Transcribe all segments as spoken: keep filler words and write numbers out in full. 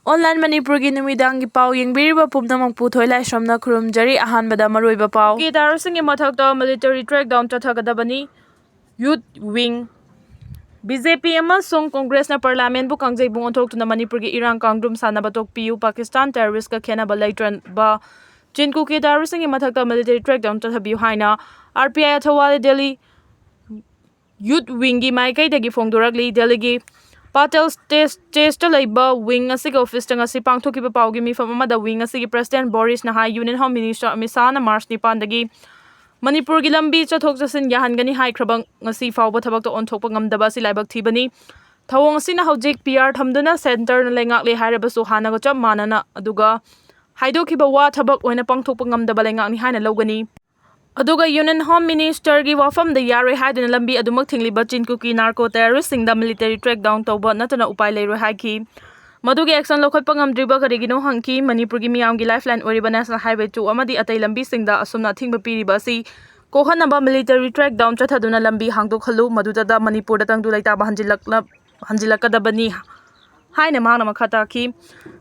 Online ꯃꯅꯤꯄꯨꯔꯒꯤ ꯅꯨꯃꯤꯗꯥꯡꯒꯤ ꯄꯥꯎ ꯌꯦꯡꯕꯤꯔꯤꯕ ꯄꯨꯝꯅꯃꯛꯄꯨ ꯊꯣꯏꯂꯥꯏꯁ꯭ꯔꯝꯅ ꯈꯨꯔꯨꯝꯖꯔꯤ꯫ ꯑꯍꯥꯟꯕꯗ ꯃꯔꯨꯑꯣꯏꯕ ꯄꯥꯎ꯫ ꯀꯦꯗꯥꯔꯁꯤꯡꯒꯤ ꯃꯊꯛꯇ military crackdown ꯆꯠꯊꯒꯗꯕꯅꯤ꯫ Youth Wing꯫ B J P ꯑꯃꯁꯨꯡ ꯀꯣꯡꯒ꯭ꯔꯦꯁꯅ ꯄꯥꯔꯂꯤꯌꯥꯃꯦꯟꯕꯨ ꯀꯥꯡꯖꯩꯕꯨꯡ ꯑꯣꯟꯊꯣꯛꯇꯨꯅ ꯃꯅꯤꯄꯨꯔꯒꯤ ꯏꯔꯥꯡ ꯀꯥꯡꯗ꯭ꯔꯨꯝ ꯁꯥꯟꯅꯕ ꯇꯣꯛꯄꯤꯌꯨ, ꯄꯥꯀꯤꯁꯇꯥꯟ terroristꯀ ꯈꯦꯟꯅꯕ ꯂꯩꯇ꯭ꯔꯕ꯫ ꯆꯤꯟ ꯀꯨꯀꯤ ꯇꯦꯔꯣꯔꯤꯁꯁꯤꯡꯒꯤ ꯃꯊꯛꯇ military crackdown ꯆꯠꯊꯕꯤꯌꯨ ꯍꯥꯏꯅ R P I Athawale Delhi Youth Wingꯒꯤ ꯃꯥꯏꯀꯩꯗꯒꯤ ꯐꯣꯡꯗꯣꯔꯛꯂꯤ꯫ ꯗꯦꯜꯂꯤꯒꯤ ꯄꯥꯇꯦꯜ ꯁ꯭ꯇꯦ-, ꯁ꯭ꯇꯦꯖꯇ ꯂꯩꯕ wing ꯑꯁꯤꯒꯤ officeꯇ ꯉꯁꯤ ꯄꯥꯡꯊꯣꯛꯈꯤꯕ ꯄꯥꯎꯒꯤ ꯃꯤꯐꯝ ꯑꯃꯗ wing ꯑꯁꯤꯒꯤ president ꯕꯣꯔꯤꯁꯅ ꯍꯥꯏ, Union Home Minister Amit ꯁꯥꯍꯅ March ꯅꯤꯄꯥꯟꯗꯒꯤ ꯃꯅꯤꯄꯨꯔꯒꯤ ꯂꯝꯕꯤ ꯆꯠꯊꯣꯛ ꯆꯠꯁꯤꯟ ꯌꯥꯍꯟꯒꯅꯤ ꯍꯥꯏꯈ꯭ꯔꯕ ꯉꯁꯤ ꯐꯥꯎꯕ ꯊꯕꯛꯇ ꯑꯣꯟꯊꯣꯛꯄ ꯉꯝꯗꯕ ꯑꯁꯤ ꯂꯥꯏꯕꯛ ꯊꯤꯕꯅꯤ꯫ ꯊꯧꯑꯣꯡ ꯑꯁꯤꯅ ꯍꯧꯖꯤꯛ P R ꯊꯝꯗꯨꯅ centreꯅ ꯂꯩꯉꯥꯛꯂꯦ ꯍꯥꯏꯔꯕꯁꯨ ꯍꯥꯟꯅꯒ ꯆꯞ ꯃꯥꯟꯅꯅ, ꯑꯗꯨꯒ ꯍꯥꯏꯗꯣꯛꯈꯤꯕ ꯋꯥ ꯊꯕꯛ ꯑꯣꯏꯅ ꯄꯥꯡꯊꯣꯛꯄ ꯉꯝꯗꯕ ꯂꯩꯉꯥꯛꯅꯤ ꯍꯥꯏꯅ ꯂꯧꯒꯅꯤ꯫ ꯑꯗꯨꯒ Union Home Ministerꯒꯤ ꯋꯥꯐꯝꯗ ꯌꯥꯔꯣꯏ ꯍꯥꯏꯗꯨꯅ ꯂꯝꯕꯤ ꯑꯗꯨꯃꯛ ꯊꯤꯡꯂꯤꯕ ꯆꯤꯟ ꯀꯨꯀꯤ narco terroristꯁꯤꯡꯗ military crackdown ꯇꯧꯕ ꯅꯠꯇꯅ ꯎꯄꯥꯏ ꯂꯩꯔꯣꯏ ꯍꯥꯏꯈꯤ꯫ ꯃꯗꯨꯒꯤ action ꯂꯧꯈꯠꯄ ꯉꯝꯗ꯭ꯔꯤꯕ ꯀꯔꯤꯒꯤꯅꯣ ꯍꯪꯈꯤ꯫ ꯃꯅꯤꯄꯨꯔꯒꯤ ꯃꯤꯌꯥꯝꯒꯤ lifeline ꯑꯣꯏꯔꯤꯕ National Highway two ꯑꯃꯗꯤ ꯑꯇꯩ ꯂꯝꯕꯤꯁꯤꯡꯗ ꯑꯁꯨꯝꯅ ꯑꯊꯤꯡꯕ ꯄꯤꯔꯤꯕ ꯑꯁꯤ ꯀꯣꯛꯍꯟꯅꯕ military crackdown ꯆꯠꯊꯗꯨꯅ ꯂꯝꯕꯤ ꯍꯥꯡꯗꯣꯛꯍꯜꯂꯨ, ꯃꯗꯨꯗ ꯃꯅꯤꯄꯨꯔꯗ ꯇꯪꯗꯨ ꯂꯩꯇꯥꯕ ꯍꯟꯖꯤꯜꯂꯛꯂ-, ꯍꯟꯖꯤꯜꯂꯛꯀꯗꯕꯅꯤ ꯍꯥꯏꯅ ꯃꯍꯥꯛꯅ ꯃꯈꯥ ꯇꯥꯈꯤ꯫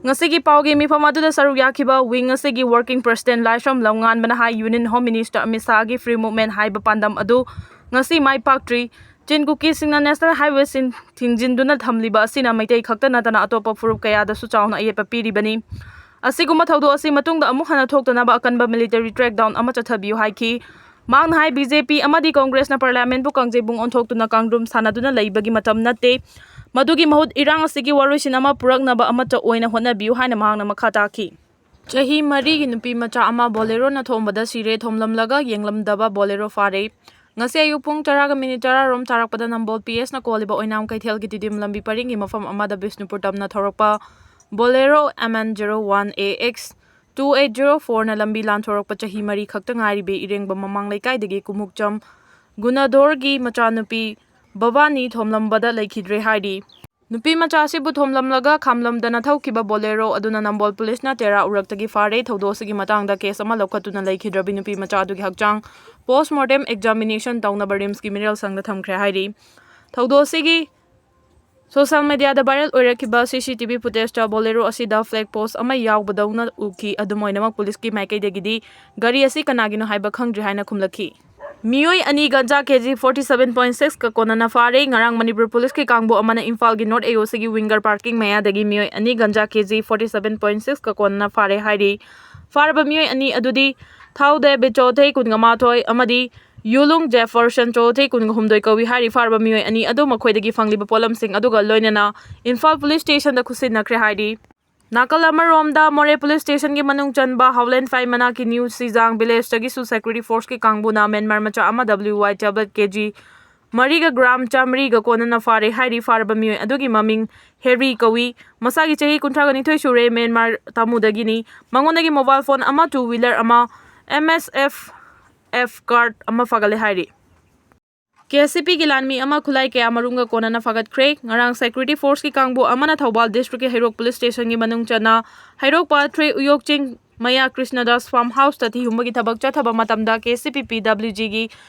ꯉꯁꯤꯒꯤ ꯄꯥꯎꯒꯤ ꯃꯤꯐꯝ ꯑꯗꯨꯗ ꯁꯔꯨꯛ ꯌꯥꯈꯤꯕ wing ꯑꯁꯤꯒꯤ working president ꯂꯥꯏꯁ꯭ꯔꯝ ꯂꯝꯉꯥꯟꯕꯅ ꯍꯥꯏ, Union Home Minister Amit ꯁꯥꯍꯒꯤ free movement ꯍꯥꯏꯕ ꯄꯥꯟꯗꯝ ꯑꯗꯨ ꯉꯁꯤ ꯃꯥꯏ ꯄꯥꯛꯇ꯭ꯔꯤ꯫ ꯆꯤꯟ ꯀꯨꯀꯤꯁꯤꯡꯅ national highwayꯁꯤꯡ ꯊꯤꯡꯖꯤꯟꯗꯨꯅ ꯊꯝꯂꯤꯕ ꯑꯁꯤꯅ ꯃꯩꯇꯩ ꯈꯛꯇ ꯅꯠꯇꯅ ꯑꯇꯣꯞꯄ ꯐꯨꯔꯨꯞ ꯀꯌꯥꯗꯁꯨ ꯆꯥꯎꯅ ꯑꯌꯦꯠꯄ ꯄꯤꯔꯤꯕꯅꯤ꯫ ꯑꯁꯤꯒꯨꯝꯕ ꯊꯧꯗꯣꯛ ꯑꯁꯤ ꯃꯇꯨꯡꯗ ꯑꯃꯨꯛ ꯍꯟꯅ ꯊꯣꯛꯇꯅꯕ ꯑꯀꯟꯕ military crackdown ꯑꯃ ꯆꯠꯊꯕꯤꯌꯨ ꯍꯥꯏꯈꯤ꯫ ꯃꯍꯥꯛꯅ ꯍꯥꯏ, ꯕꯤ ꯖꯦ ꯄꯤ ꯑꯃꯗꯤ ꯀꯣꯡꯒ꯭ꯔꯦꯁꯅ ꯄꯥꯔꯂꯤꯌꯥꯃꯦꯟꯕꯨ ꯀꯥꯡꯖꯩꯕꯨꯡ ꯑꯣꯟꯊꯣꯛꯇꯨꯅ ꯀꯥꯡꯗ꯭ꯔꯨꯝ ꯁꯥꯟꯅꯗꯨꯅ ꯂꯩꯕꯒꯤ ꯃꯇꯝ ꯅꯠꯇꯦ꯫ ꯃꯗꯨꯒꯤ ꯃꯍꯨꯠ ꯏꯔꯥꯡ ꯑꯁꯤꯒꯤ ꯋꯥꯔꯣꯏꯁꯤꯟ ꯑꯃ ꯄꯨꯔꯛꯅꯕ ꯑꯃꯠꯇ ꯑꯣꯏꯅ ꯍꯣꯠꯅꯕꯤꯌꯨ ꯍꯥꯏꯅ ꯃꯍꯥꯛꯅ ꯃꯈꯥ ꯇꯥꯈꯤ꯫ ꯆꯍꯤ ꯃꯔꯤꯒꯤ ꯅꯨꯄꯤ ꯃꯆꯥ ꯑꯃ ꯕꯣꯂꯦꯔꯣꯅ ꯊꯣꯝꯕꯗ ꯁꯤꯔꯦ, ꯊꯣꯝꯂꯝꯂꯒ ꯌꯦꯡꯂꯝꯗꯕ ꯕꯣꯂꯦꯔꯣ ꯐꯥꯔꯦ꯫ ꯉꯁꯤ ꯑꯌꯨꯛ ꯄꯨꯡ ꯇꯔꯥꯒ ꯃꯤꯅꯤꯠ ꯇꯔꯥ ꯔꯣꯝ ꯇꯥꯔꯛꯄꯗ ꯅꯝꯕꯣꯜ ꯄꯤ ꯑꯦꯁꯅ ꯀꯣꯜꯂꯤꯕ ꯑꯣꯏꯅꯥꯝ ꯀꯩꯊꯦꯜꯒꯤ ꯇꯤꯗꯤꯝ ꯂꯝꯕꯤ ꯄꯔꯤꯡꯒꯤ ꯃꯐꯝ ꯑꯃꯗ ꯕꯤꯁꯅꯨꯄꯨꯔ ꯇꯝꯅ ꯊꯧꯔꯛꯄ ꯕꯣꯂꯦꯔꯣ M N zero one A X two eight zero fourꯅ ꯂꯝꯕꯤ ꯂꯥꯟꯊꯣꯔꯛꯄ ꯆꯍꯤ ꯃꯔꯤ ꯈꯛꯇ ꯉꯥꯏꯔꯤꯕꯤ ꯏꯔꯦꯡꯕꯝ ꯃꯃꯥꯡ ꯂꯩꯀꯥꯏꯗꯒꯤ ꯀꯨꯃꯨꯛꯆꯝ ꯒꯨꯅꯥꯙꯣꯔꯒꯤ ꯃꯆꯥꯅꯨꯄꯤ ꯚꯕꯥꯅꯤ ꯊꯣꯝꯂꯝꯕꯗ ꯂꯩꯈꯤꯗ꯭ꯔꯦ ꯍꯥꯏꯔꯤ꯫ ꯅꯨꯄꯤ ꯃꯆꯥ ꯑꯁꯤꯕꯨ ꯊꯣꯝꯂꯝꯂꯒ ꯈꯥꯝꯂꯝꯗꯅ ꯊꯧꯈꯤꯕ ꯕꯣꯂꯦꯔꯣ ꯑꯗꯨꯅ ꯅꯝꯕꯣꯜ ꯄꯨꯂꯤꯁꯅ ꯇꯦꯔꯥ ꯎꯔꯛꯇꯒꯤ ꯐꯥꯔꯦ꯫ ꯊꯧꯗꯣꯛ ꯑꯁꯤꯒꯤ ꯃꯇꯥꯡꯗ ꯀꯦꯁ ꯑꯃ ꯂꯧꯈꯠꯇꯨꯅ ꯂꯩꯈꯤꯗ꯭ꯔꯕꯤ ꯅꯨꯄꯤ ꯃꯆꯥ ꯑꯗꯨꯒꯤ ꯍꯛꯆꯥꯡ post mortem examination ꯇꯧꯅꯕ ꯔꯤꯝꯁꯀꯤ ꯃꯤꯔꯦꯜ ꯁꯪꯗ ꯊꯝꯈ꯭ꯔꯦ ꯍꯥꯏꯔꯤ꯫ ꯊꯧꯗꯣꯛ ꯑꯁꯤꯒꯤ ꯁꯣꯁꯤꯌꯦꯜ ꯃꯤꯗꯤꯌꯥꯗ ꯚꯥꯏꯔꯦꯜ ꯑꯣꯏꯔꯛꯈꯤꯕ ꯁꯤ ꯁꯤ ꯇꯤ ꯚꯤ ꯐꯨꯇꯦꯖꯇ ꯕꯣꯂꯦꯔꯣ ꯑꯁꯤꯗ ꯐ꯭ꯂꯦꯒ ꯄꯣꯁ ꯑꯃ ꯌꯥꯎꯕꯗꯧꯅ ꯎꯈꯤ꯫ ꯑꯗꯨꯝ ꯑꯣꯏꯅꯃꯛ, ꯄꯨꯂꯤꯁꯀꯤ ꯃꯥꯏꯀꯩꯗꯒꯤꯗꯤ ꯒꯥꯔꯤ ꯑꯁꯤ ꯀꯅꯥꯒꯤꯅꯣ ꯍꯥꯏꯕ ꯈꯪꯗ꯭ꯔꯤ ꯍꯥꯏꯅ ꯈꯨꯝꯂꯛꯈꯤ꯫ ꯃꯤꯑꯣꯏ ꯑꯅꯤ ꯒꯟꯖꯥ ꯀꯦ ꯖꯤ ꯐꯣꯔꯇꯤ ꯁꯚꯦꯟ ꯄꯣꯏꯟ ꯁꯤꯛꯁꯀ ꯀꯣꯟꯅꯅ ꯐꯥꯔꯦ꯫ ꯉꯔꯥꯡ ꯃꯅꯤꯄꯨꯔ ꯄꯨꯂꯤꯁꯀꯤ ꯀꯥꯡꯕꯨ ꯑꯃꯅ ꯏꯝꯐꯥꯜꯒꯤ ꯅꯣꯔꯠ ꯑꯦ ꯑꯣ ꯁꯤꯒꯤ ꯋꯤꯡꯒꯔ ꯄꯥꯔꯀꯤꯡ ꯃꯌꯥꯗꯒꯤ ꯃꯤꯑꯣꯏ ꯑꯅꯤ ꯒꯟꯖꯥ ꯀꯦ ꯖꯤ ꯐꯣꯔꯇꯤ ꯁꯚꯦꯟ ꯄꯣꯏꯟ ꯁꯤꯛꯁꯀ ꯀꯣꯟꯅꯅ ꯐꯥꯔꯦ ꯍꯥꯏꯔꯤ꯫ ꯐꯥꯔꯕ ꯃꯤꯑꯣꯏ ꯑꯅꯤ ꯑꯗꯨꯗꯤ ꯊꯥꯎꯗꯦ ꯕꯤꯆꯣꯊꯦ, ꯀꯨꯟꯒ ꯃꯥꯊꯣꯏ, ꯑꯃꯗꯤ ꯌꯨꯂꯨꯡ ꯖꯦꯐꯔꯁꯟ ꯆꯣꯊꯦ, ꯀꯨꯟꯒ ꯍꯨꯝꯗꯣꯏ ꯀꯧꯏ ꯍꯥꯏꯔꯤ꯫ ꯐꯥꯔꯕ ꯃꯤꯑꯣꯏ ꯑꯅꯤ ꯑꯗꯨ ꯃꯈꯣꯏꯗꯒꯤ ꯐꯪꯂꯤꯕ ꯄꯣꯠꯂꯝꯁꯤꯡ ꯑꯗꯨꯒ ꯂꯣꯏꯅꯅ ꯏꯝꯐꯥꯜ ꯄꯨꯂꯤꯁ ꯁ꯭ꯇꯦꯁꯟꯗ ꯈꯨꯠꯁꯤꯟꯅꯈ꯭ꯔꯦ ꯍꯥꯏꯔꯤ꯫ ꯅꯥꯀꯜ ꯑꯃꯔꯣꯝꯗ, ꯃꯣꯔꯦ ꯄꯨꯂꯤꯁ ꯁ꯭ꯇꯦꯁꯟꯒꯤ ꯃꯅꯨꯡ ꯆꯟꯕ ꯍꯥꯎꯂꯦꯟ ꯐꯥꯏ ꯃꯅꯥꯛꯀꯤ ꯅ꯭ꯌꯨ ꯁꯤꯖꯥꯡ ꯚꯤꯂꯦꯖꯇꯒꯤꯁꯨ ꯁꯦꯀ꯭ꯌꯨꯔꯤꯇꯤ ꯐꯣꯔꯁꯀꯤ ꯀꯥꯡꯕꯨꯅ ꯃ꯭ꯌꯥꯟꯃꯥꯔ ꯃꯆꯥ ꯑꯃ ꯗꯕ꯭ꯂꯤꯎ ꯋꯥꯏ ꯇꯦꯕ꯭ꯂꯦꯠ ꯀꯦ ꯖꯤ ꯃꯔꯤꯒ ꯒ꯭ꯔꯥꯝ ꯆꯥꯃꯔꯤꯒ ꯀꯣꯟꯅꯅ ꯐꯥꯔꯦ ꯍꯥꯏꯔꯤ꯫ ꯐꯥꯔꯕ ꯃꯤꯑꯣꯏ ꯑꯗꯨꯒꯤ ꯃꯃꯤꯡ ꯍꯦꯔꯤ ꯀꯧꯏ꯫ ꯃꯁꯥꯒꯤ ꯆꯍꯤ ꯀꯨꯟꯊ꯭ꯔꯥꯒ ꯅꯤꯊꯣꯏ ꯁꯨꯔꯦ, ꯃ꯭ꯌꯥꯟꯃꯥꯔ ꯇꯥꯃꯨꯗꯒꯤꯅꯤ꯫ ꯃꯉꯣꯟꯗꯒꯤ ꯃꯣꯕꯥꯏꯜ ꯐꯣꯟ ꯑꯃ, ꯇꯨ ꯋꯤꯂꯔ ꯑꯃ, ꯑꯦꯝ ꯑꯦꯁ ꯑꯦꯐ ꯑꯦꯐ ꯀꯥꯔꯗ ꯑꯃ ꯐꯥꯒꯠꯂꯦ ꯍꯥꯏꯔꯤ꯫ ꯀꯦ ꯑꯦꯁ ꯁꯤ ꯄꯤꯒꯤ ꯂꯥꯟꯃꯤ ꯑꯃ ꯈꯨꯠꯂꯥꯏ ꯀꯌꯥ ꯃꯔꯨꯝꯒ ꯀꯣꯟꯅꯅ ꯐꯥꯒꯠꯈ꯭ꯔꯦ꯫ ꯉꯔꯥꯡ ꯁꯦꯀ꯭ꯌꯨꯔꯤꯇꯤ ꯐꯣꯔꯁꯀꯤ ꯀꯥꯡꯕꯨ ꯑꯃꯅ ꯊꯧꯕꯥꯜ ꯗꯤꯁꯇ꯭ꯔꯤꯛꯀꯤ ꯍꯩꯔꯣꯛ ꯄꯨꯂꯤꯁ ꯁ꯭ꯇꯦꯁꯟꯒꯤ ꯃꯅꯨꯡ ꯆꯟꯅ ꯍꯩꯔꯣꯛ ꯄꯥꯠ ꯊ꯭ꯔꯤ ꯎꯌꯣꯛ ꯆꯤꯡ ꯃꯌꯥ ꯀ꯭ꯔꯤꯁꯅꯗꯥꯁ ꯐꯥꯔꯝ ꯍꯥꯎꯁꯇ ꯊꯤ ꯍꯨꯝꯕꯒꯤ ꯊꯕꯛ ꯆꯠꯊꯕ ꯃꯇꯝꯗ ꯀꯦ ꯑꯦꯁ ꯁꯤ ꯄꯤ ꯄꯤ ꯗꯕ꯭ꯂꯤꯎ ꯖꯤꯒꯤ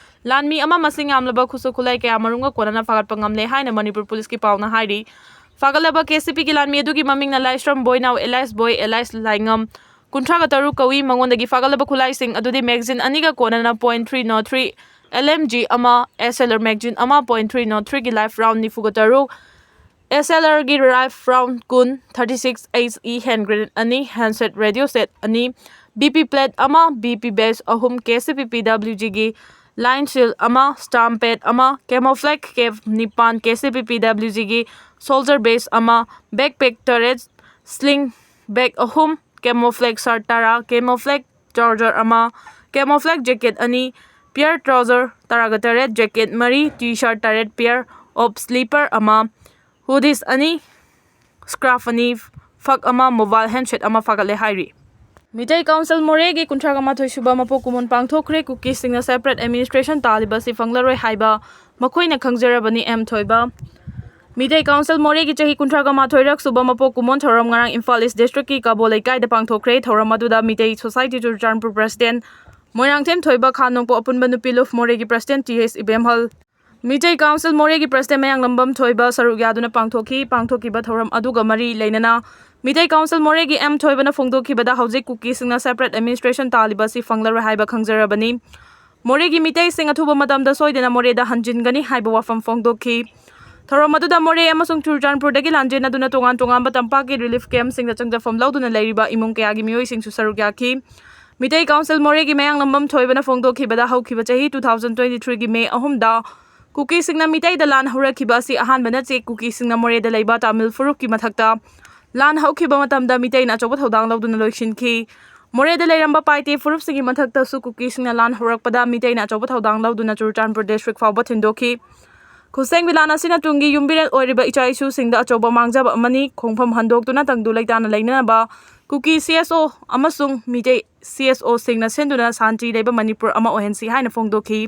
ꯂꯥꯟꯃꯤ ꯑꯃ ꯃꯁꯤꯡ ꯌꯥꯝꯂꯕ ꯈꯨꯠꯁꯨ ꯈꯨꯠꯂꯥꯏ ꯀꯌꯥ ꯃꯔꯨꯝꯒ ꯀꯣꯟꯅꯅ ꯐꯥꯒꯠꯄ ꯉꯝꯂꯦ ꯍꯥꯏꯅ ꯃꯅꯤꯄꯨꯔ ꯄꯨꯂꯤꯁꯀꯤ ꯄꯥꯎꯅ ꯍꯥꯏꯔꯤ꯫ ꯐꯥꯒꯠꯂꯕ ꯀꯦ ꯑꯦꯁ ꯁꯤ ꯄꯤꯒꯤ ꯂꯥꯟꯃꯤ ꯑꯗꯨꯒꯤ ꯃꯃꯤꯡꯅ ꯂꯥꯏꯁ꯭ꯔꯝ ꯕꯣꯏꯅꯥꯎ, ꯑꯦꯂꯥꯏꯁ ꯕꯣꯏ, ꯑꯦꯂꯥꯏꯁ ꯂꯥꯏꯉꯝ, ꯀꯨꯟꯊ꯭ꯔꯥꯒ ꯇꯔꯨꯛ ꯀꯧꯏ꯫ ꯃꯉꯣꯟꯗꯒꯤ ꯐꯥꯒꯠꯂꯕ ꯈꯨꯠꯂꯥꯏꯁꯤꯡ ꯑꯗꯨꯗꯤ ꯃꯦꯒꯥꯖꯤꯟ ꯑꯅꯤꯒ ꯀꯣꯟꯅꯅ point three not three L M G ꯑꯃ, ꯑꯦꯁ ꯑꯦꯜ ꯑꯥꯔ ꯃꯦꯒꯥꯖꯤꯟ ꯑꯃ, ꯄꯣꯏꯟ ꯊ꯭ꯔꯤ ꯅꯣꯠ ꯊ꯭ꯔꯤꯒꯤ ꯂꯥꯏꯐ ꯔꯥꯎꯟ ꯅꯤꯐꯨꯒ ꯇꯔꯨꯛ, ꯑꯦꯁ ꯑꯦꯜ ꯑꯥꯔꯒꯤ ꯔꯥꯏꯐ ꯔꯥꯎꯟ ꯀꯨꯟ, thirty six H E hand grenade ꯑꯅꯤ, ꯍꯦꯟꯁꯦꯠ ꯔꯦꯗꯤꯑꯣ ꯁꯦꯠ ꯑꯅꯤ, ꯕꯤ ꯄꯤ ꯄ꯭ꯂꯦꯠ ꯑꯃ, ꯕꯤ ꯄꯤ ꯕꯦꯁ ꯑꯍꯨꯝ, ꯀꯦ ꯑꯦꯁ ꯁꯤ ꯄꯤ ꯄꯤ ꯗꯕ꯭ꯂꯤꯎ ꯖꯤꯒꯤ ꯂꯥꯏꯟ ꯁꯤꯜ ꯑꯃ, ꯁ꯭ꯇꯥꯝ ꯄꯦꯗ ꯑꯃ, ꯀꯦꯃꯣꯐ꯭ꯂꯦꯛ ꯀꯦꯞ ꯅꯤꯄꯥꯟ, ꯀꯦ ꯑꯦꯁ ꯁꯤ ꯄꯤ ꯄꯤ ꯗꯕ꯭ꯂꯤꯎ ꯖꯤꯒꯤ ꯁꯣꯜꯖꯔ ꯕꯦꯁ ꯑꯃ, ꯕꯦꯛꯄꯦꯛ ꯇꯔꯦꯠ, ꯁ꯭ꯂꯤꯡ ꯕꯦꯒ ꯑꯍꯨꯝ, ꯀꯦꯃꯣꯐ꯭ꯂꯦꯛ ꯁꯥꯔꯠ ꯇꯔꯥ, ꯀꯦꯃꯣꯐ꯭ꯂꯦꯛ ꯇ꯭ꯔꯥꯎꯖꯔ ꯑꯃ, ꯀꯦꯃꯣꯐ꯭ꯂꯦꯛ ꯖꯦꯀꯦꯠ ꯑꯅꯤ, ꯄꯤꯌꯔ ꯇ꯭ꯔꯥꯎꯖꯔ ꯇꯔꯥꯒ ꯇꯔꯦꯠ, ꯖꯦꯀꯦꯠ ꯃꯔꯤ, ꯇꯤ ꯁꯥꯔꯠ ꯇꯔꯦꯠ ꯄꯤꯌꯔ, ꯑꯣꯞ ꯁ꯭ꯂꯤꯄꯔ ꯑꯃ, ꯍꯨꯗꯤꯁ ꯑꯅꯤ, ꯁ꯭ꯀꯥꯔꯐ ꯑꯅꯤ, ꯐꯛ ꯑꯃ, ꯃꯣꯕꯥꯏꯜ ꯍꯦꯟꯁꯦꯠ ꯑꯃ ꯐꯥꯒꯠꯂꯦ ꯍꯥꯏꯔꯤ꯫ ꯃꯤꯇꯩ ꯀꯥꯎꯟꯁꯤꯜ ꯃꯣꯔꯦꯒꯤ ꯀꯨꯟꯊ꯭ꯔꯥꯒ ꯃꯥꯊꯣꯏ ꯁꯨꯕ ꯃꯄꯣꯛ ꯀꯨꯝꯑꯣꯟ ꯄꯥꯡꯊꯣꯛꯈ꯭ꯔꯦ꯫ ꯀꯨꯀꯤꯁꯤꯡꯅ ꯁꯦꯄꯔꯦꯠ ꯑꯦꯗꯃꯤꯅꯤꯁꯇ꯭ꯔꯦꯁꯟ ꯇꯥꯜꯂꯤꯕ ꯑꯁꯤ ꯐꯪꯂꯔꯣꯏ ꯍꯥꯏꯕ ꯃꯈꯣꯏꯅ ꯈꯪꯖꯔꯕꯅꯤ꯫ ꯑꯦꯝ ꯊꯣꯏꯕ꯫ ꯃꯤꯇꯩ ꯀꯥꯎꯟꯁꯤꯜ ꯃꯣꯔꯦꯒꯤ ꯆꯍꯤ ꯀꯨꯟꯊ꯭ꯔꯥꯒ ꯃꯥꯊꯣꯏꯔꯛ ꯁꯨꯕ ꯃꯄꯣꯛ ꯀꯨꯝꯑꯣꯟ ꯊꯧꯔꯝ ꯉꯔꯥꯡ ꯏꯝꯐꯥꯜ ꯏꯁ ꯗꯤꯁꯇ꯭ꯔꯤꯛꯀꯤ ꯀꯕꯣ ꯂꯩꯀꯥꯏꯗ ꯄꯥꯡꯊꯣꯛꯈ꯭ꯔꯦ꯫ ꯊꯧꯔꯝ ꯑꯗꯨꯗ ꯃꯤꯇꯩ ꯁꯣꯁꯥꯏꯇꯤ ꯆꯨꯔꯆꯥꯟꯄꯨꯔ ꯄ꯭ꯔꯁꯤꯗꯦꯟ ꯃꯣꯏꯔꯥꯡꯊꯦꯝ ꯊꯣꯏꯕ, ꯈꯥ ꯅꯣꯡꯄꯣꯛ ꯑꯄꯨꯟꯕ ꯅꯨꯄꯤ ꯂꯨꯞ ꯃꯣꯔꯦꯒꯤ president T H Ibemhal, Meitei council ꯃꯣꯔꯦꯒꯤ ꯄ꯭ꯔꯁꯤꯗꯦꯟ ꯃꯌꯥꯡꯂꯝꯕꯝ ꯊꯣꯏꯕ ꯁꯔꯨꯛ ꯌꯥꯗꯨꯅ ꯄꯥꯡꯊꯣꯛꯈꯤ꯫ ꯄꯥꯡꯊꯣꯛꯈꯤꯕ ꯊꯧꯔꯝ ꯑꯗꯨꯒ ꯃꯔꯤ ꯂꯩꯅꯅ ꯃꯤꯇꯩ ꯀꯥꯎꯟꯁꯤꯜ ꯃꯣꯔꯦꯒꯤ ꯑꯦꯝ ꯊꯣꯏꯕꯅ ꯐꯣꯡꯗꯣꯛꯈꯤꯕꯗ, ꯍꯧꯖꯤꯛ ꯀꯨꯀꯤꯁꯤꯡꯅ ꯁꯦꯄꯔꯦꯠ ꯑꯦꯗꯃꯤꯅꯤꯁꯇ꯭ꯔꯦꯁꯟ ꯇꯥꯜꯂꯤꯕ ꯑꯁꯤ ꯐꯪꯂꯔꯣꯏ ꯍꯥꯏꯕ ꯈꯪꯖꯔꯕꯅꯤ꯫ ꯃꯣꯔꯦꯒꯤ ꯃꯤꯇꯩꯁꯤꯡ ꯑꯊꯨꯕ ꯃꯇꯝꯗ ꯁꯣꯏꯗꯅ ꯃꯣꯔꯦꯗ ꯍꯟꯖꯤꯟꯒꯅꯤ ꯍꯥꯏꯕ ꯋꯥꯐꯝ ꯐꯣꯡꯗꯣꯛꯈꯤ꯫ ꯊꯧꯔꯝ ꯑꯗꯨꯗ ꯃꯣꯔꯦ ꯑꯃꯁꯨꯡ ꯆꯨꯔꯆꯥꯟꯄꯨꯔꯗꯒꯤ ꯂꯥꯟꯖꯦꯟꯅꯗꯨꯅ ꯇꯣꯉꯥꯟ ꯇꯣꯉꯥꯟꯕ ꯇꯝꯄꯥꯛꯀꯤ ꯔꯤꯂꯤꯐ ꯀꯦꯝꯞꯁꯤꯡꯗ ꯆꯪꯖꯐꯝ ꯂꯧꯗꯨꯅ ꯂꯩꯔꯤꯕ ꯏꯃꯨꯡ ꯀꯌꯥꯒꯤ ꯃꯤꯑꯣꯏꯁꯤꯡꯁꯨ ꯁꯔꯨꯛ ꯌꯥꯈꯤ꯫ ꯃꯤꯇꯩ ꯀꯥꯎꯟꯁꯤꯜ ꯃꯣꯔꯦꯒꯤ ꯃꯌꯥꯡꯂꯝꯕꯝ ꯊꯣꯏꯕꯅ ꯐꯣꯡꯗꯣꯛꯈꯤꯕꯗ, ꯍꯧꯈꯤꯕ ꯆꯍꯤ two thousand twenty-threeꯒꯤ May ꯑꯍꯨꯝꯗ ꯀꯨꯀꯤꯁꯤꯡꯅ ꯃꯤꯇꯩꯗ ꯂꯥꯟ ꯍꯧꯔꯛꯈꯤꯕ ꯑꯁꯤ ꯑꯍꯥꯟꯕ ꯅꯠꯇꯦ꯫ ꯀꯨꯀꯤꯁꯤꯡꯅ ꯃꯣꯔꯦꯗ ꯂꯩꯕ ꯇꯥꯃꯤꯜ ꯐꯨꯔꯨꯞꯀꯤ ꯃꯊꯛꯇ ꯂꯥꯟ ꯍꯧꯈꯤꯕ ꯃꯇꯝꯗ ꯃꯤꯇꯩꯅ ꯑꯆꯧꯕ ꯊꯧꯗꯥꯡ ꯂꯧꯗꯨꯅ ꯂꯣꯏꯁꯤꯟꯈꯤ꯫ ꯃꯣꯔꯦꯗ ꯂꯩꯔꯝꯕ ꯄꯥꯏꯇꯦ ꯐꯨꯔꯨꯞꯁꯤꯡꯒꯤ ꯃꯊꯛꯇꯁꯨ ꯀꯨꯀꯤꯁꯤꯡꯅ ꯂꯥꯟ ꯍꯧꯔꯛꯄꯗ ꯃꯤꯇꯩꯅ ꯑꯆꯧꯕ ꯊꯧꯗꯥꯡ ꯂꯧꯗꯨꯅ ꯆꯨꯔꯆꯥꯟꯄꯨꯔ ꯗꯤꯁꯇ꯭ꯔꯤꯛ ꯐꯥꯎꯕ ꯊꯤꯟꯗꯣꯛꯈꯤ꯫ ꯈꯨꯠꯁꯦꯡꯕꯤ ꯂꯥꯟ ꯑꯁꯤꯅ ꯇꯨꯡꯒꯤ ꯌꯨꯝꯕꯤꯔꯦꯜ ꯑꯣꯏꯔꯤꯕ ꯏꯆꯥ ꯏꯁꯨꯁꯤꯡꯗ ꯑꯆꯧꯕ ꯃꯥꯡꯖꯕ ꯑꯃꯅꯤ꯫ ꯈꯣꯡꯐꯝ ꯍꯟꯗꯣꯛꯇꯨꯅ ꯇꯪꯗꯨ ꯂꯩꯇꯥꯅ ꯂꯩꯅꯅꯕ ꯀꯨꯀꯤ CSO ꯑꯃꯁꯨꯡ ꯃꯤꯇꯩ CSOꯁꯤꯡꯅ ꯁꯤꯟꯗꯨꯅ ꯁꯥꯟꯇꯤ ꯂꯩꯕ ꯃꯅꯤꯄꯨꯔ ꯑꯃ ꯑꯣꯏꯍꯟꯁꯤ ꯍꯥꯏꯅ ꯐꯣꯡꯗꯣꯛꯈꯤ꯫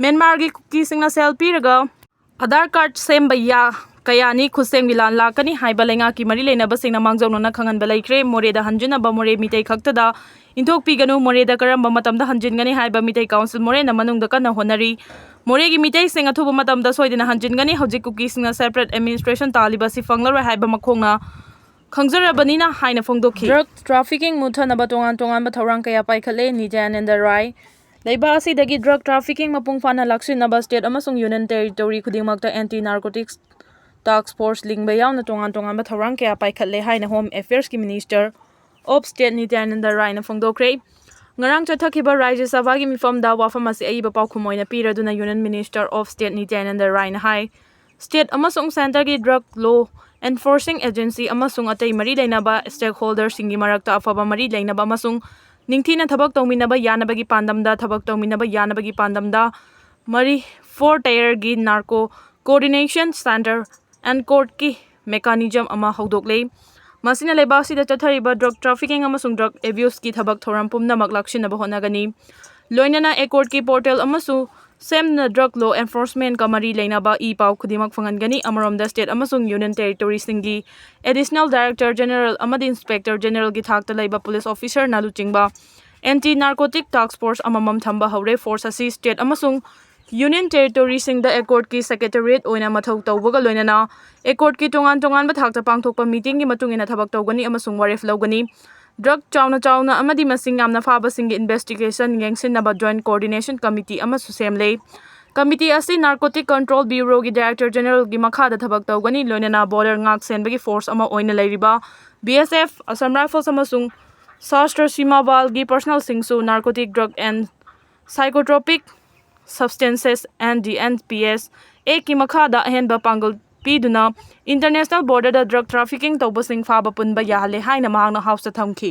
ꯃ꯭ꯌꯥꯟꯃꯥꯔꯒꯤ ꯀꯨꯀꯤꯁꯤꯡꯅ ꯁꯦꯜ ꯄꯤꯔꯒ ꯑꯙꯥꯔ ꯀꯥꯔꯗ ꯁꯦꯝꯕ ꯌꯥ-, ꯀꯌꯥꯅꯤ꯫ ꯈꯨꯠꯁꯦꯡꯕꯤ ꯂꯥꯟ ꯂꯥꯛꯀꯅꯤ ꯍꯥꯏꯕ ꯂꯩꯉꯥꯛꯀꯤ ꯃꯔꯤ ꯂꯩꯅꯕꯁꯤꯡꯅ ꯃꯥꯡꯖꯧꯅꯅ ꯈꯪꯍꯟꯕ ꯂꯩꯈ꯭ꯔꯦ꯫ ꯃꯣꯔꯦꯗ ꯍꯟꯖꯤꯟꯅꯕ ꯃꯣꯔꯦ ꯃꯤꯇꯩ ꯈꯛꯇꯗ ꯏꯟꯊꯣꯛꯄꯤꯒꯅꯨ꯫ ꯃꯣꯔꯦꯗ ꯀꯔꯝꯕ ꯃꯇꯝꯗ ꯍꯟꯖꯤꯟꯒꯅꯤ ꯍꯥꯏꯕ ꯃꯤꯇꯩ ꯀꯥꯎꯟꯁꯤꯜ ꯃꯣꯔꯦꯅ ꯃꯅꯨꯡꯗ ꯀꯟꯅ ꯍꯣꯠꯅꯔꯤ꯫ ꯃꯣꯔꯦꯒꯤ ꯃꯤꯇꯩꯁꯤꯡ ꯑꯊꯨꯕ ꯃꯇꯝꯗ ꯁꯣꯏꯗꯅ ꯍꯟꯖꯤꯟꯒꯅꯤ꯫ ꯍꯧꯖꯤꯛ ꯀꯨꯀꯤꯁꯤꯡꯅ ꯁꯦꯄꯔꯦꯠ ꯑꯦꯗꯃꯤꯅꯤꯁꯇ꯭ꯔꯦꯁꯟ ꯇꯥꯜꯂꯤꯕ ꯑꯁꯤ ꯐꯪꯂꯔꯣꯏ ꯍꯥꯏꯕ ꯃꯈꯣꯡꯅ ꯈꯪꯖꯔꯕꯅꯤꯅ ꯍꯥꯏꯅ ꯐꯣꯡꯗꯣꯛꯈꯤ꯫ ꯗ꯭ꯔꯒ ꯇ꯭ꯔꯥꯐꯤꯀꯤꯡ ꯃꯨꯠꯊꯅꯕ ꯇꯣꯉꯥꯟ ꯇꯣꯉꯥꯟꯕ ꯊꯧꯔꯥꯡ ꯀꯌꯥ ꯄꯥꯏꯈꯠꯂꯦ꯫ ꯅꯤꯇ꯭ꯌꯥꯅꯟꯗ ꯔꯥꯏ꯫ ꯂꯩꯕꯥꯛ ꯑꯁꯤꯗꯒꯤ ꯗ꯭ꯔꯒ ꯇ꯭ꯔꯥꯐꯤꯀꯤꯡ ꯃꯄꯨꯡ ꯐꯥꯅ ꯂꯥꯛꯁꯤꯟꯅꯕ ꯁ꯭ꯇꯦꯠ ꯑꯃꯁꯨꯡ ꯌꯨꯅꯤꯌꯟ ꯇꯦꯔꯤꯇꯣꯔꯤ ꯈꯨꯗꯤꯡꯃꯛꯇ ꯑꯦꯟꯇꯤ ꯅꯥꯔꯀꯣꯇꯤꯛꯁ ꯇꯥꯛꯁ ꯐꯣꯔꯁ ꯂꯤꯡꯕ ꯌꯥꯎꯅ ꯇꯣꯉꯥꯟ ꯇꯣꯉꯥꯟꯕ ꯊꯧꯔꯥꯡ ꯀꯌꯥ ꯄꯥꯏꯈꯠꯂꯦ ꯍꯥꯏꯅ home ꯑꯦꯐꯤꯌꯔꯁꯀꯤ minister of state Nityanand ꯔꯥꯏꯅ ꯐꯣꯡꯗꯣꯛꯈ꯭ꯔꯦ꯫ ꯉꯔꯥꯡ ꯆꯠꯊꯈꯤꯕ ꯔꯥꯖ꯭ꯌ ꯁꯚꯥꯒꯤ ꯃꯤꯐꯝꯗ ꯋꯥꯐꯝ ꯑꯁꯤ ꯑꯏꯕ ꯄꯥꯎꯈꯨꯝ ꯑꯣꯏꯅ ꯄꯤꯔꯗꯨꯅ union minister of state Nityanand ꯔꯥꯏꯅ ꯍꯥꯏ, ꯁ꯭ꯇꯦꯠ ꯑꯃꯁꯨꯡ ꯁꯦꯟꯇꯔꯒꯤ ꯗ꯭ꯔꯒ ꯂꯣ ꯑꯦꯟꯐꯣꯔꯁꯤꯡ ꯑꯦꯖꯦꯟꯁꯤ ꯑꯃꯁꯨꯡ ꯑꯇꯩ ꯃꯔꯤ ꯂꯩꯅꯕ ꯁ꯭ꯇꯦꯛꯍꯣꯜꯗꯔꯁꯤꯡꯒꯤ ꯃꯔꯛꯇ ꯑꯐꯕ ꯃꯔꯤ ꯂꯩꯅꯕ ꯑꯃꯁꯨꯡ ꯅꯤꯡꯊꯤꯅ ꯊꯕꯛ ꯇꯧꯃꯤꯟꯅꯕ ꯌꯥꯅꯕꯒꯤ ꯄꯥꯟꯗꯝꯗ, ꯊꯕꯛ ꯇꯧꯃꯤꯟꯅꯕ ꯌꯥꯅꯕꯒꯤ ꯄꯥꯟꯗꯝꯗ ꯃꯔꯤ, four ꯇꯥꯌꯔꯒꯤ narco coordination centre ꯑꯦꯟꯀꯣꯔꯠꯀꯤ mechanism ꯑꯃ ꯍꯧꯗꯣꯛꯂꯦ꯫ ꯃꯁꯤꯅ ꯂꯩꯕꯥꯛ ꯑꯁꯤꯗ ꯆꯠꯊꯔꯤꯕ ꯗ꯭ꯔꯒ ꯇ꯭ꯔꯥꯐꯤꯀꯤꯡ ꯑꯃꯁꯨꯡ ꯗ꯭ꯔꯒ ꯑꯦꯕ꯭ꯌꯨꯁꯀꯤ ꯊꯕꯛ ꯊꯧꯔꯝ ꯄꯨꯝꯅꯃꯛ ꯂꯥꯛꯁꯤꯟꯅꯕ ꯍꯣꯠꯅꯒꯅꯤ꯫ ꯂꯣꯏꯅꯅ ꯑꯦꯀꯣꯔꯠꯀꯤ ꯄꯣꯔꯇꯦꯜ ꯑꯃꯁꯨ ꯁꯦꯝꯗꯨꯅ ꯗ꯭ꯔꯒ ꯂꯣ ꯑꯦꯟꯐꯣꯔꯁꯃꯦꯟꯠꯀ ꯃꯔꯤ ꯂꯩꯅꯕ ꯏ ꯄꯥꯎ ꯈꯨꯗꯤꯡꯃꯛ ꯐꯪꯍꯟꯒꯅꯤ꯫ ꯑꯃꯔꯣꯝꯗ, ꯁ꯭ꯇꯦꯠ ꯑꯃꯁꯨꯡ ꯌꯨꯅꯤꯌꯟ ꯇꯦꯔꯤꯇꯣꯔꯤꯁꯤꯡꯒꯤ ꯑꯦꯗꯤꯁꯅꯦꯜ ꯗꯥꯏꯔꯦꯛꯇꯔ ꯖꯦꯅꯔꯦꯜ ꯑꯃꯗꯤ ꯏꯟꯁꯄꯦꯛꯇꯔ ꯖꯦꯅꯔꯦꯜꯒꯤ ꯊꯥꯛꯇ ꯂꯩꯕ ꯄꯨꯂꯤꯁ ꯑꯣꯐꯤꯁꯔꯅ ꯂꯨꯆꯤꯡꯕ ꯑꯦꯟꯇꯤ ꯅꯥꯔꯀꯣꯇꯤꯛ ꯇꯥꯛꯁ ꯐꯣꯔꯁ ꯑꯃꯃꯝ ꯊꯝꯕ ꯍꯧꯔꯦ꯫ ꯐꯣꯔꯁ ꯑꯁꯤ ꯁ꯭ꯇꯦꯠ ꯑꯃꯁꯨꯡ ꯌꯨꯅꯤꯌꯟ ꯇꯦꯔꯤꯇꯣꯔꯤꯁꯤꯡꯗ ꯑꯦꯀꯣꯔꯗꯀꯤ ꯁꯦꯀ꯭ꯔꯦꯇꯦꯔꯤꯌꯦꯠ ꯑꯣꯏꯅ ꯃꯊꯧ ꯇꯧꯕꯒ ꯂꯣꯏꯅꯅ ꯑꯦꯀꯣꯔꯗꯀꯤ ꯇꯣꯉꯥꯟ ꯇꯣꯉꯥꯟꯕ ꯊꯥꯛꯇ ꯄꯥꯡꯊꯣꯛꯄ ꯃꯤꯇꯤꯡꯒꯤ ꯃꯇꯨꯡ ꯏꯟꯅ ꯊꯕꯛ ꯇꯧꯒꯅꯤ ꯑꯃꯁꯨꯡ ꯋꯥꯔꯦꯞ ꯂꯧꯒꯅꯤ꯫ ꯗ꯭ꯔꯒ ꯆꯥꯎꯅ ꯆꯥꯎꯅ ꯑꯃꯗꯤ ꯃꯁꯤꯡ ꯌꯥꯝꯅ ꯐꯥꯕꯁꯤꯡꯒꯤ ꯏꯟꯚꯦꯁꯇꯤꯒꯦꯁꯟ ꯌꯦꯡꯁꯤꯟꯅꯕ ꯖꯣꯏꯟꯠ ꯀꯣꯑꯣꯔꯗꯤꯅꯦꯁꯟ ꯀꯃꯤꯇꯤ ꯑꯃꯁꯨ ꯁꯦꯝꯂꯦ꯫ ꯀꯃꯤꯇꯤ ꯑꯁꯤ ꯅꯥꯔꯀꯣꯇꯤꯛ ꯀꯟꯇ꯭ꯔꯣꯜ ꯕ꯭ꯌꯨꯔꯣꯒꯤ ꯗꯥꯏꯔꯦꯛꯇꯔ ꯖꯦꯅꯔꯦꯜꯒꯤ ꯃꯈꯥꯗ ꯊꯕꯛ ꯇꯧꯒꯅꯤ, ꯂꯣꯏꯅꯅ ꯕꯣꯔꯗꯔ ꯉꯥꯛ ꯁꯦꯟꯕꯒꯤ ꯐꯣꯔꯁ ꯑꯃ ꯑꯣꯏꯅ ꯂꯩꯔꯤꯕ B S F, Assam rifles ꯑꯃꯁꯨꯡ ꯁꯥꯁꯇ꯭ꯔ ꯁꯤꯃꯥ ꯕꯥꯜꯒꯤ ꯄꯔꯁꯅꯦꯜꯁꯤꯡꯁꯨ narcotic drug and psychotropic substances N D and P S ꯑꯦꯛꯀꯤ ꯃꯈꯥꯗ ꯑꯍꯦꯟꯕ ꯄꯥꯡꯒꯜ ꯄꯤꯗꯨꯅ ꯏꯟꯇꯔꯅꯦꯁꯅꯦꯜ ꯕꯣꯔꯗꯔꯗ ꯗ꯭ꯔꯒ ꯇ꯭ꯔꯥꯐꯤꯀꯤꯡ ꯇꯧꯕꯁꯤꯡ ꯐꯥꯕ ꯄꯨꯟꯕ ꯌꯥꯍꯜꯂꯦ ꯍꯥꯏꯅ ꯃꯍꯥꯛꯅ ꯍꯥꯎꯁꯇ ꯊꯝꯈꯤ꯫